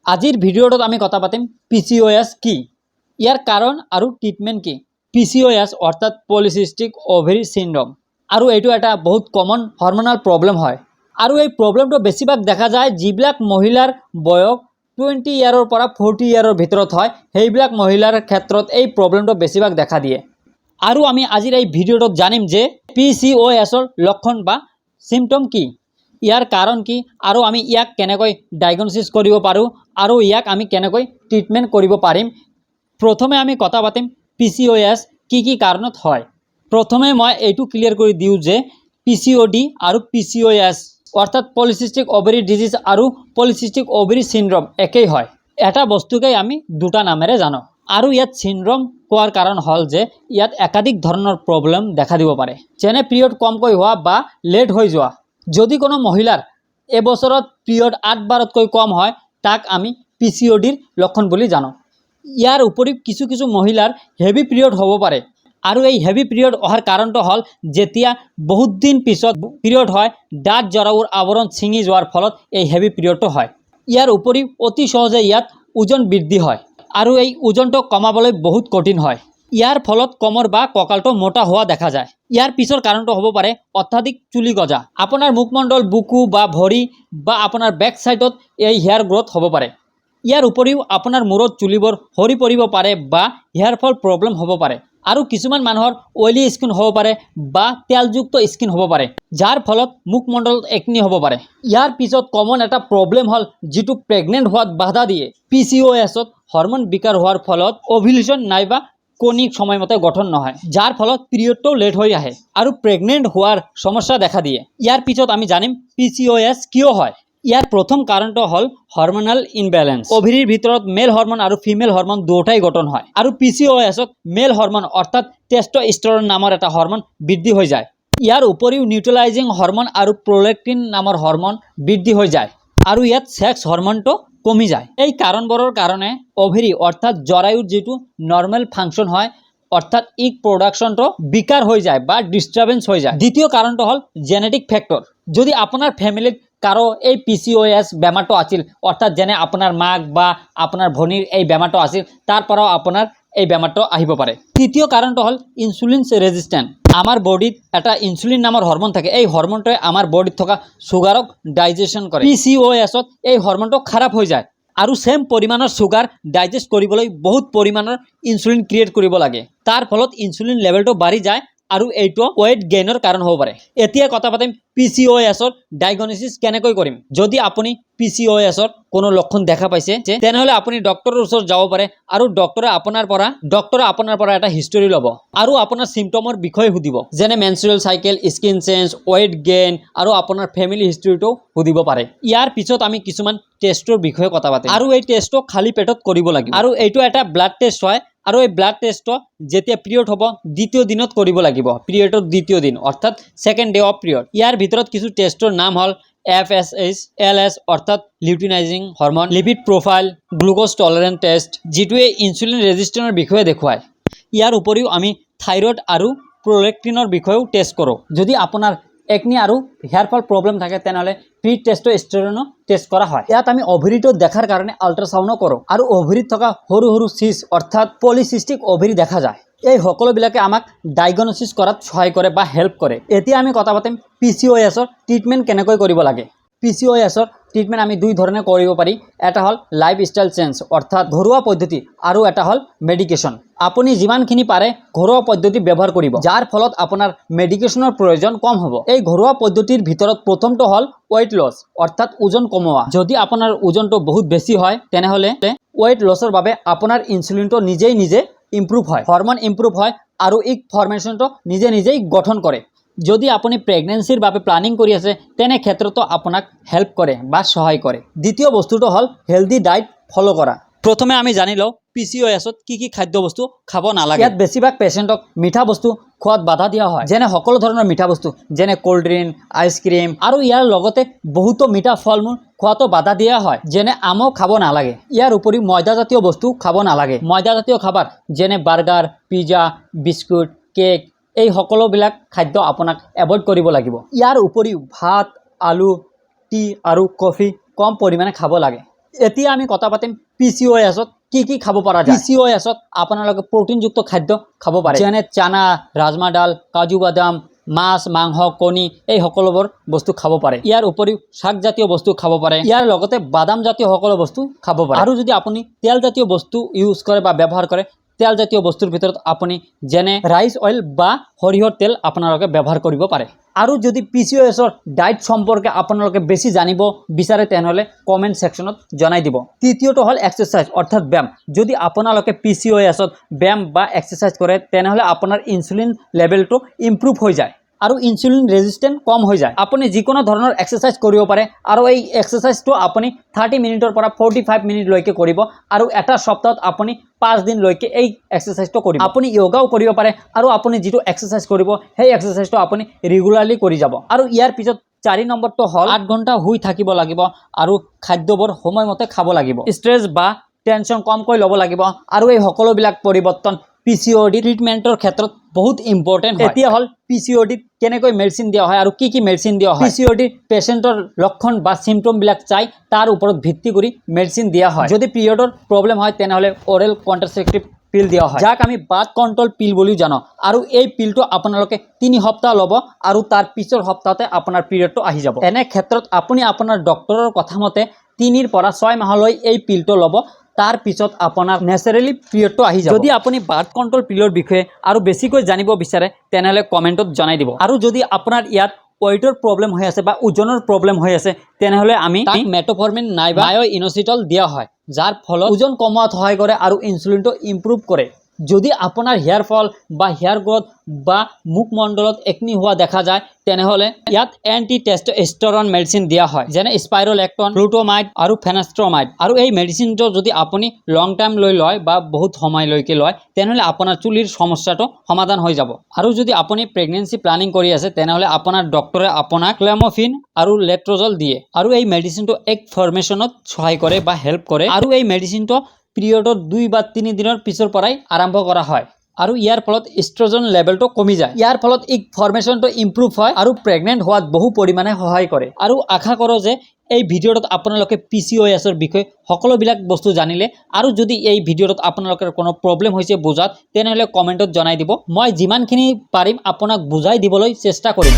আজিৰ ভিডিঅ'টোত আমি কথা পাতিম পিচিঅ'এছ কি, ইয়াৰ কাৰণ আৰু ট্ৰিটমেণ্ট কি। পিচিঅ'এছ অৰ্থাৎ পলিচিষ্টিক অভেৰি চিণ্ড্ৰম আৰু এইটো এটা বহুত কমন হৰম'নেল প্ৰব্লেম হয়। আৰু এই প্ৰব্লেমটো বেছিভাগ দেখা যায় যিবিলাক মহিলাৰ বয়স 20 ইয়াৰৰ পৰা 40 ইয়াৰৰ ভিতৰত হয়, সেইবিলাক মহিলাৰ ক্ষেত্ৰত এই প্ৰব্লেমটো বেছিভাগ দেখা দিয়ে। আৰু আমি আজিৰ এই ভিডিঅ'টোত জানিম যে পিচিঅ'এছৰ লক্ষণ বা চিমটম কি, ইয়াৰ কাৰণ কি আৰু আমি ইয়াক কেনেকৈ ডায়েগন'চিছ কৰিব পাৰোঁ আৰু ইয়াক আমি কেনেকৈ ট্ৰিটমেণ্ট কৰিব পাৰিম। প্ৰথমে আমি কথা পাতিম পিচিঅ'এছ কি কি কাৰণত হয়। প্ৰথমে মই এইটো ক্লিয়াৰ কৰি দিওঁ যে পিচিঅ'ডি আৰু পিচিঅ'এছ অৰ্থাৎ পলিচিষ্টিক অভেৰি ডিজিজ আৰু পলিচিষ্টিক অভেৰি চিণ্ড্ৰম একেই হয়। এটা বস্তুকেই আমি দুটা নামেৰে জানো। আৰু ইয়াত চিণ্ড্ৰম কোৱাৰ কাৰণ হ'ল যে ইয়াত একাধিক ধৰণৰ প্ৰব্লেম দেখা দিব পাৰে, যেনে পিৰিয়ড কমকৈ হোৱা বা লেট হৈ যোৱা। যদি কোনো মহিলাৰ এবছৰত পিৰিয়ড 8 বাৰতকৈ কম হয়, তাক আমি পিচিঅ'ডিৰ লক্ষণ বুলি জানো। ইয়াৰ উপৰিও কিছু কিছু মহিলাৰ হেভি পিৰিয়ড হ'ব পাৰে আৰু এই হেভি পিৰিয়ড অহাৰ কাৰণটো হ'ল যেতিয়া বহুত দিন পিছত পিৰিয়ড হয়, ডাঠ জৰায়ুৰ আৱৰণ ছিঙি যোৱাৰ ফলত এই হেভি পিৰিয়ডটো হয়। ইয়াৰ উপৰিও অতি সহজে ইয়াত ওজন বৃদ্ধি হয় আৰু এই ওজনটো কমাবলৈ বহুত কঠিন হয়। ইয়াৰ ফলত কমৰ বা কঁকালটো মোটা হোৱা দেখা যায়। ইয়াৰ পিছৰ কাৰণটো হ'ব পাৰে অত্যাধিক চুলি গজা। আপোনাৰ মুখমণ্ডল, বুকু বা ভৰি বা আপোনাৰ বেক ছাইডত এই হেয়াৰ গ্ৰ'থ হ'ব পাৰে। ইয়াৰ উপৰিও আপোনাৰ মূৰত চুলিবোৰ সৰি পৰিব পাৰে বা হেয়াৰ ফল প্ৰব্লেম হ'ব পাৰে। আৰু কিছুমান মানুহৰ অইলি স্কিন হ'ব পাৰে বা তেলযুক্ত স্কিন হ'ব পাৰে, যাৰ ফলত মুখমণ্ডলত একনি হ'ব পাৰে। ইয়াৰ পিছত কমন এটা প্ৰব্লেম হ'ল যিটো প্ৰেগনেণ্ট হোৱাত বাধা দিয়ে। পিচিঅ'এছত হৰম'ন বিকাৰ হোৱাৰ ফলত অভিউলেশ্যন নাইবা কণী সময়মতে গঠন নহয়, যাৰ ফলত পিৰিয়ডটো লেট হৈ আহে আৰু প্ৰেগনেণ্ট হোৱাৰ সমস্যা দেখা দিয়ে। ইয়াৰ পিছত আমি জানিম পিচিঅ'এছ কিয় হয়। ইয়াৰ প্ৰথম কাৰণটো হ'ল হৰম'নেল ইনবেলেঞ্চ। অভিৰীৰ ভিতৰত মেল হৰম'ন আৰু ফিমেল হৰম'ন দুয়োটাই গঠন হয় আৰু পিচিঅ'এছত মেল হৰম'ন অৰ্থাৎ টেষ্টষ্টেৰন নামৰ এটা হৰম'ন বৃদ্ধি হৈ যায়। ইয়াৰ উপৰিও লিউটিনাইজিং হৰম'ন আৰু প্ৰলেক্টিন নামৰ হৰম'ন বৃদ্ধি হৈ যায় আৰু ইয়াত ছেক্স হৰম'নটো কমি যায়। এই কাৰণবোৰৰ কাৰণে অভেৰি অৰ্থাৎ জৰায়ুৰ যিটো নৰ্মেল ফাংচন হয়, অৰ্থাৎ এগ প্ৰডাকশ্যনটো বিকাৰ হৈ যায় বা ডিষ্টাৰ্বেঞ্চ হৈ যায়। দ্বিতীয় কাৰণটো হ'ল জেনেটিক ফেক্টৰ। যদি আপোনাৰ ফেমিলিত কাৰো এই পিচিঅ'এছ বেমাৰটো আছিল, অৰ্থাৎ যেনে আপোনাৰ মাক বা আপোনাৰ ভনীৰ এই বেমাৰটো আছিল, তাৰ পৰাও আপোনাৰ এই বেমাৰটো আহিব পাৰে। তৃতীয় কাৰণটো হ'ল ইনচুলিন ৰেজিষ্টেণ্ট। আমাৰ বডিত এটা ইনচুলিন নামৰ হৰম'ন থাকে। এই হৰম'নটোৱে আমাৰ বডিত থকা চুগাৰক ডাইজেশ্যন কৰে। পিচিঅ'এছত এই হৰম'নটো খাৰাপ হৈ যায় আৰু ছেম পৰিমাণৰ চুগাৰ ডাইজেষ্ট কৰিবলৈ বহুত পৰিমাণৰ ইনচুলিন ক্ৰিয়েট কৰিব লাগে। তাৰ ফলত ইনচুলিন লেভেলটো বাঢ়ি যায় আৰু এইটো ৱেইট গেইনৰ কাৰণ হ'ব পাৰে। এতিয়া কথা পাতিম পিচিঅ'এছৰ ডায়েগন'চিছ কেনেকৈ কৰিম। যদি আপুনি পিচিঅ'এছৰ কোনো লক্ষণ দেখা পাইছে, তেনেহ'লে আপুনি ডক্টৰৰ ওচৰত যাব পাৰে আৰু ডক্টৰে আপোনাৰ পৰা এটা হিষ্টৰী ল'ব আৰু আপোনাৰ চিমটমৰ বিষয়ে সুধিব, যেনে menstrual cycle, skin change, weight gain আৰু আপোনাৰ ফেমিলি হিষ্টৰীটো সুধিব পাৰে। ইয়াৰ পিছত আমি কিছুমান টেষ্টৰ বিষয়ে কথা পাতিম আৰু এই টেষ্টটো খালী পেটত কৰিব লাগিব আৰু এইটো এটা ব্লাড টেষ্ট হয়। আৰু এই ব্লাড টেষ্টটো যেতিয়া পিৰিয়ড হ'ব দ্বিতীয় দিনত কৰিব লাগিব, পিৰিয়ডৰ দ্বিতীয় দিন অৰ্থাৎ ছেকেণ্ড ডে অফ পিৰিয়ড। ইয়াৰ ভিতৰত কিছু টেষ্টৰ নাম হ'ল এফএছএইচ, এলএইচ অৰ্থাৎ luteinizing hormone, lipid profile, glucose tolerance test, যিটোৱে ইনচুলিন ৰেজিষ্টেঞ্চৰ বিষয়ে দেখুৱায়। ইয়াৰ উপৰিও আমি থাইৰইড আৰু প্ৰলেক্টিনৰ বিষয়েও টেষ্ট কৰোঁ। যদি আপোনাৰ একনি আৰু হেয়াৰ ফল প্ৰব্লেম থাকে, তেনেহ'লে প্ৰি টেষ্টষ্টেৰনো টেষ্ট কৰা হয়। ইয়াত আমি অভেৰিটো দেখাৰ কাৰণে আল্ট্ৰাচাউণ্ডো কৰোঁ আৰু অভেৰিত থকা সৰু সৰু চিষ্ট অৰ্থাৎ পলিচিষ্টিক অভেৰি দেখা যায়। এই সকলোবিলাকে আমাক ডায়েগন'চিছ কৰাত সহায় কৰে বা হেল্প কৰে। এতিয়া আমি কথা পাতিম পিচিঅ'এছৰ ট্ৰিটমেণ্ট কেনেকৈ কৰিব লাগে। পিচিঅ'এছৰ ট্ৰিটমেণ্ট আমি দুই ধৰণে কৰিব পাৰি। এটা হ'ল লাইফ ষ্টাইল চেঞ্জ অৰ্থাৎ ঘৰুৱা পদ্ধতি আৰু এটা হ'ল মেডিকেশ্যন। আপুনি যিমানখিনি পাৰে ঘৰুৱা পদ্ধতি ব্যৱহাৰ কৰিব, যাৰ ফলত আপোনাৰ মেডিকেশ্যনৰ প্ৰয়োজন কম হ'ব। এই ঘৰুৱা পদ্ধতিৰ ভিতৰত প্ৰথমটো হ'ল ৱেইট লছ অৰ্থাৎ ওজন কমোৱা। যদি আপোনাৰ ওজনটো বহুত বেছি হয়, তেনেহ'লে ৱেইট লছৰ বাবে আপোনাৰ ইনচুলিনটো নিজেই নিজে ইম্প্ৰুভ হয়, হৰম'ন ইম্প্ৰুভ হয় আৰু এগ ফৰ্মেশ্যনটো নিজে নিজেই গঠন কৰে। যদি আপুনি প্ৰেগনেঞ্চিৰ বাবে প্লানিং কৰি আছে, তেনে ক্ষেত্ৰতো আপোনাক হেল্প কৰে বা সহায় কৰে। দ্বিতীয় বস্তুটো হ'ল হেল্ডি ডাইট ফ'ল' কৰা। প্ৰথমে আমি জানি লওঁ পিচিঅ'এছত কি কি খাদ্য বস্তু খাব নালাগে। ইয়াত বেছিভাগ পেচেণ্টক মিঠা বস্তু খোৱাত বাধা দিয়া হয়, যেনে সকলো ধৰণৰ মিঠা বস্তু, যেনে ক'ল্ড ড্ৰিংক, আইচক্ৰীম আৰু ইয়াৰ লগতে বহুতো মিঠা ফল মূল খোৱাটো বাধা দিয়া হয়, যেনে আমো খাব নালাগে। ইয়াৰ উপৰি ময়দাজাতীয় বস্তু খাব নালাগে। ময়দাজাতীয় খাবাৰ যেনে বাৰ্গাৰ, পিজ্জা, বিস্কুট, কেক, এই সকলোবিলাক খাদ্য আপোনাক এভইড কৰিব লাগিব। ইয়াৰ উপৰিও ভাত, আলু, টি আৰু কফি কম পৰিমাণে খাব লাগে। এতিয়া আমি কথা পাতিম পিচিঅ'এছত কি কি খাব পৰা যায়। পিচিঅ'এছত আপোনালোকে প্ৰটিনযুক্ত খাদ্য খাব পাৰে, যেনে চানা, ৰাজমা ডাল, কাজু বাদাম, মাছ, মাংস, কণী, এই সকলোবোৰ বস্তু খাব পাৰে। ইয়াৰ উপৰিও শাকজাতীয় বস্তু খাব পাৰে। ইয়াৰ লগতে বাদামজাতীয় সকলো বস্তু খাব পাৰে। আৰু যদি আপুনি তেলজাতীয় বস্তু ইউজ কৰে বা ব্যৱহাৰ কৰে, তেলজাতীয় বস্তুৰ ভিতৰত আপুনি যেনে ৰাইচ অইল বা সৰিয়হৰ তেল আপোনালোকে ব্যৱহাৰ কৰিব পাৰে। আৰু যদি পিচিঅ'এছৰ ডায়েট সম্পৰ্কে আপোনালোকে বেছি জানিব বিচাৰে, তেনেহ'লে কমেণ্ট ছেকশ্যনত জনাই দিব। তৃতীয়টো হ'ল এক্সাৰচাইজ, অৰ্থাৎ ব্যায়াম। যদি আপোনালোকে পিচিঅ'এছত ব্যায়াম বা এক্সাৰচাইজ কৰে, তেনেহ'লে আপোনাৰ ইনচুলিন লেভেলটো ইম্প্ৰুভ হৈ যায় আৰু ইনচুলিন ৰেজিষ্টেঞ্চ কম হৈ যায়। আপুনি যিকোনো ধৰণৰ এক্সাৰচাইজ কৰিব পাৰে আৰু এই এক্সাৰচাইজটো আপুনি 30 মিনিটৰ পৰা 45 মিনিটলৈকে কৰিব আৰু এটা সপ্তাহত আপুনি 5 দিনলৈকে এই এক্সাৰচাইজটো কৰিব। আপুনি য়োগাও কৰিব পাৰে আৰু আপুনি যিটো এক্সাৰচাইজ কৰিব, সেই এক্সাৰচাইজটো আপুনি ৰেগুলাৰলি কৰি যাব। আৰু ইয়াৰ পিছত 4 নম্বৰটো হ'ল 8 ঘণ্টা শুই থাকিব লাগিব আৰু খাদ্যবোৰ সময়মতে খাব লাগিব। ষ্ট্ৰেছ বা টেনশ্যন কমকৈ ল'ব লাগিব। আৰু এই সকলোবিলাক পৰিৱৰ্তন পিচিঅ'ডি ট্ৰিটমেণ্টৰ ক্ষেত্ৰত বহুত ইম্পৰ্টেণ্ট হয়। এতিয়া হ'ল পিচিঅ'ডিত কেনেকৈ মেডিচিন দিয়া হয় আৰু কি কি মেডিচিন দিয়া হয়। পিচিঅ'ডি পেচেণ্টৰ লক্ষণ বা চিমটমবিলাক চাই তাৰ ওপৰত ভিত্তি কৰি মেডিচিন দিয়া হয়। যদি পিৰিয়ডৰ প্ৰব্লেম হয়, তেনেহ'লে অৰেল কণ্ট্ৰাচেপ্টিভ পিল দিয়া হয়, যাক আমি বাৰ্থ কণ্ট্ৰল পিল বুলিও জানো। আৰু এই পিলটো আপোনালোকে 3 সপ্তাহ ল'ব আৰু তাৰ পিছৰ সপ্তাহতে আপোনাৰ পিৰিয়ডটো আহি যাব। এনে ক্ষেত্ৰত আপুনি আপোনাৰ ডক্টৰৰ কথা মতে 3ৰ পৰা 6 মাহলৈ এই পিলটো ল'ব। তাৰ পিছত আপোনাৰ নেচাৰেলি পিৰিয়ডটো আহি যাব। যদি আপুনি বাৰ্থ কণ্ট্ৰল পিলৰ বিষয়ে আৰু বেছিকৈ জানিব বিচাৰে, তেনেহ'লে কমেণ্টত জনাই দিব। আৰু যদি আপোনাৰ ইয়াত ৱেইটৰ প্ৰব্লেম হৈ আছে বা ওজনৰ প্ৰব্লেম হৈ আছে, তেনেহ'লে আমি মেটফৰ্মিন নাইবা মায়ো ইনচিটল দিয়া হয়, যাৰ ফলত ওজন কমোৱাত সহায় কৰে আৰু ইনচুলিনটো ইম্প্ৰুভ কৰে। যদি আপোনাৰ হেয়াৰ ফল বা হেয়াৰ গ্ৰ'থ বা মুখমণ্ডলত একনি হোৱা দেখা যায়, তেনেহ'লে ইয়াত এণ্টি টেষ্টষ্টেৰন মেডিচিন দিয়া হয়, যেনে স্পাইৰলেক্টন, ফ্লুটামাইড আৰু ফিনাষ্টেৰাইড। আৰু এই মেডিচিনটো যদি আপুনি লং টাইম লৈ লয় বা বহুত সময়লৈকে লয়, তেনেহ'লে আপোনাৰ চুলিৰ সমস্যাটো সমাধান হৈ যাব। আৰু যদি আপুনি প্ৰেগনেঞ্চি প্লানিং কৰি আছে, তেনেহ'লে আপোনাৰ ডক্টৰে আপোনাক ক্লেমফিন আৰু লেট্ৰজল দিয়ে। আৰু এই মেডিচিনটো এগ ফৰ্মেশ্যনত সহায় কৰে বা হেল্প কৰে। আৰু এই মেডিচিনটো পিৰিয়ডৰ 2 বা 3 দিনৰ পিছৰ পৰাই আৰম্ভ কৰা হয় আৰু ইয়াৰ ফলত ইষ্ট্ৰজন লেভেলটো কমি যায়। ইয়াৰ ফলত এগ ফৰ্মেশ্যনটো ইম্প্ৰুভ হয় আৰু প্ৰেগনেণ্ট হোৱাত বহু পৰিমাণে সহায় কৰে। আৰু আশা কৰোঁ যে এই ভিডিঅ'টোত আপোনালোকে পিচিঅ'এছৰ বিষয়ে সকলোবিলাক বস্তু জানিলে। আৰু যদি এই ভিডিঅ'টোত আপোনালোকৰ কোনো প্ৰব্লেম হৈছে বুজাত, তেনেহ'লে কমেণ্টত জনাই দিব। মই যিমানখিনি পাৰিম আপোনাক বুজাই দিবলৈ চেষ্টা কৰিম।